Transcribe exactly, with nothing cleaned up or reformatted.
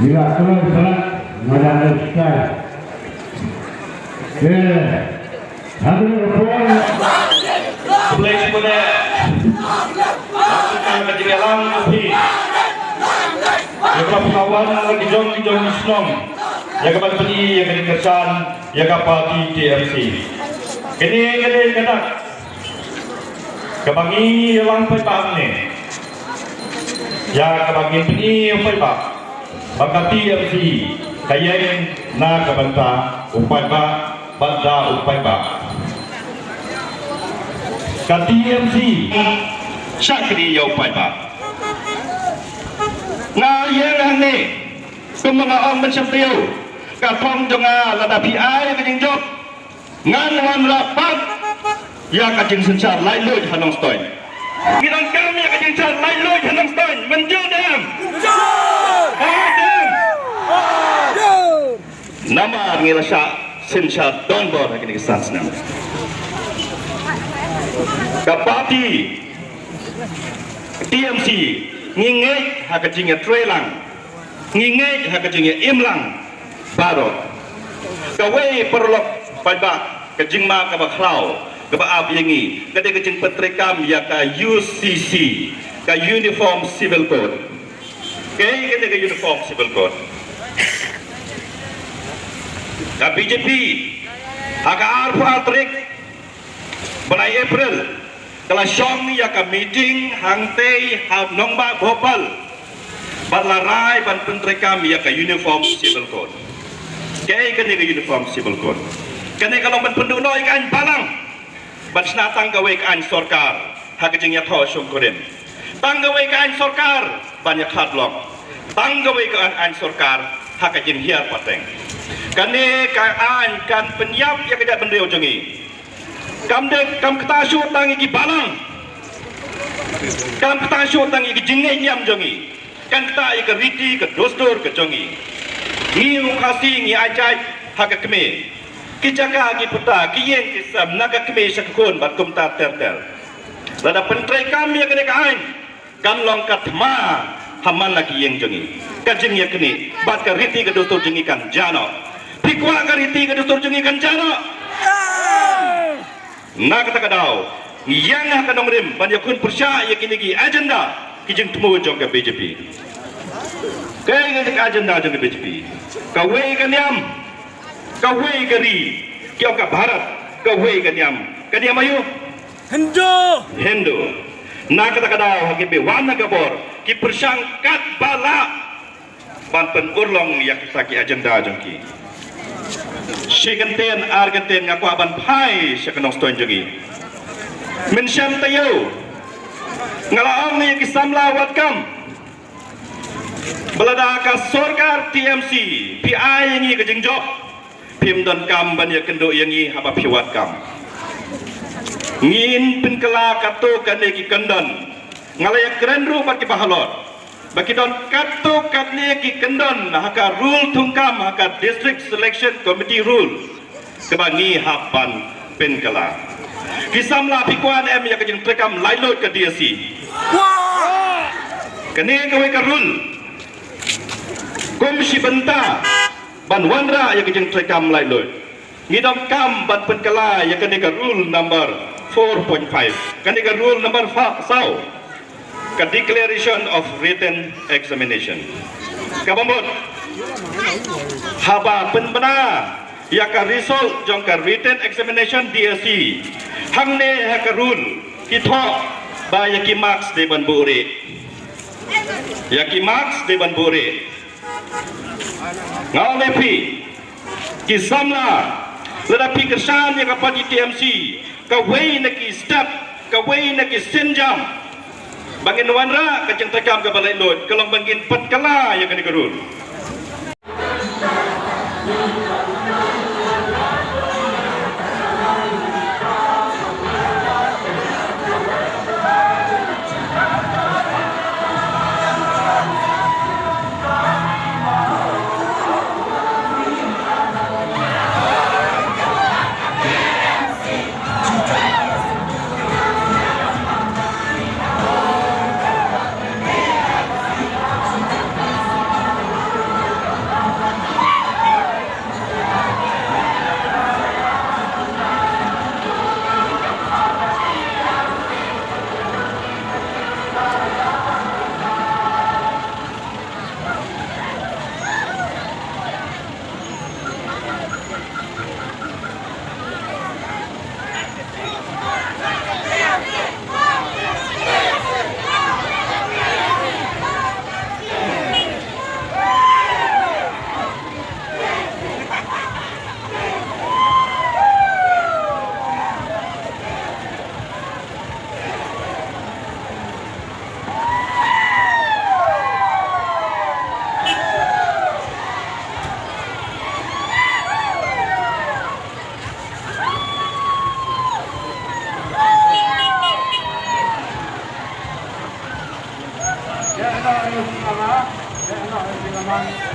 Ila kena berat, mana ada sekai. Eh, ada apa? Khublei shibun. Aku kan ka jingïalang ka phi. Ïa ka pynlawan la ki jong ki jong ki shnong. Ïa ka ban pyni ïa ka jingkyrshan ïa ka party T M C. Kane kane ka dak. Kaba ngi ïalang paidbah ne. Ïa kaba ngi pyni ïa u paidbah. Ba ka T M C ka ïeng na ka bynta u paidbah bad da u paidbah. Ka T M C shakri ïa u paidbah. Nga ïeng hangne kum ba nga ong mynshem taïew. Ka thong jong nga lada phi ai ka jingjop. Ngan wanrah pat ïa ka jingsynshar laitluid ha Nongstoiñ. Ngi donkam ïa ka jingsynshar laitluid ha Nongstoiñ. Mynjur ne em? Mynjur! Hooid ne em? Hooid! Namar ngi la shah synshar donbor ha kine ki san snem. Ka party T M C ngi ngeit ha ka jingïatreilang. Ngi ngeit ha ka jingïaimlang baroh. Kawei paralok paidbah, ka jingma kaba khraw kaba ap ïa ngi ka dei ka jingpyntreikam ïa ka U C C, ka Uniform Civil Code. Kaei ka dei ka Uniform Civil Code? Ka B J P ha ka arphew ar tarik bnai April ka la shong ïa ka meeting hangtei ha nongbah Bhopal bad la rai ban pyntreikam ïa ka Uniform Civil Code. Kaei kane ka Uniform Civil Code? Kane ka long ban pynduh noh ïa ka aiñ balang ban shna tang kawei ka aiñ sorkar ha ka jingïathoh shongkurim. Tang kawei ka aiñ sorkar ban ïakhlad lok. Tang kawei ka aiñ sorkar ha ka jinghiar pateng. Kane ka aiñ kan pynïap ïa ka jaitbynriew jong ngi. Kam dei, kam ktah shuh tang ïa ki balang. Kam ktah shuh tang ïa ki jingngeit niam jong ngi. Kan ktah ïa ka riti ka dustur ka jong ngi. Ngi u Khasi ngi ajaid ha ka kmie. Ki jaka ki puta, ki ïing ki sem, na ka kmie sha ka khun bad kumta ter ter. Lada pyntreikam ïa kane ka aiñ, kan long ka thma ha man la ki ïing jong ngi. Ka jingïaknieh bad ka riti ka dustur jong ngi kan jah noh. Phi kwah ka riti ka dustur jong ngi kan jah noh? Na kata ka daw, ngi ïeng ha ka nongrim ban ïakhun pyrshah ïa kine ki agenda, ki jingthmu jong ka B J P. Kaei ka agenda jong ka B J P? Kawei ka niam, kawei ka ri, ki ong ka Bharat, kawei ka niam. Ka niam aïu? Hindu. Hindu. Na kata ka daw ha ki ba wan na ka bor ki pyrshang katba lah ban pynurlong ïa kita ki agenda jong ki. Shi kyntien ar kyntien nga kwah ban phai sha ka Nongstoiñ jong ngi. Mynshem taïew nga la ong ïa ki samla wad kam ba lada ka sorkar T M C phi ai ïa ngi ka jingjop, phim donkam ban ïakynduh ïa ngi haba phi wad kam. Ngin pynkylla katto katne ki kyndon. Nga la ïakren ruh bad ki bahalor ba ki don katto katne ki kyndon ha ka rule thungkam, ha ka District Selection Committee rule, kaba ngi hap ban pynkylla. Ki samla, phi kwah ne em ïa ka jingtreikam laitluid ka D S C? Kane kawei ka rule kum shi bynta ban wanrah ïa ka jingtreikam laitluid. Ngi donkam ban pynkylla ïa kane ka rule number four point five. Kane ka rule number fa-, saw, ka declaration of written examination. Kaba mut, haba pynbna ïa ka result jong ka written examination D S C, hangne ha ka rule ki thoh ba ïa ki marks dei ban buhrieh. Ïa ki marks dei ban buhrieh. Nga ong ïa phi, ki samla, lada phi kyrshan ïa ka party T M C, kawei na ki step, kawei na ki sienjam ba ngin wanrah ka jingtreikam kaba laitluid ka long ba ngin pynkylla ïa kane ka rule. Mang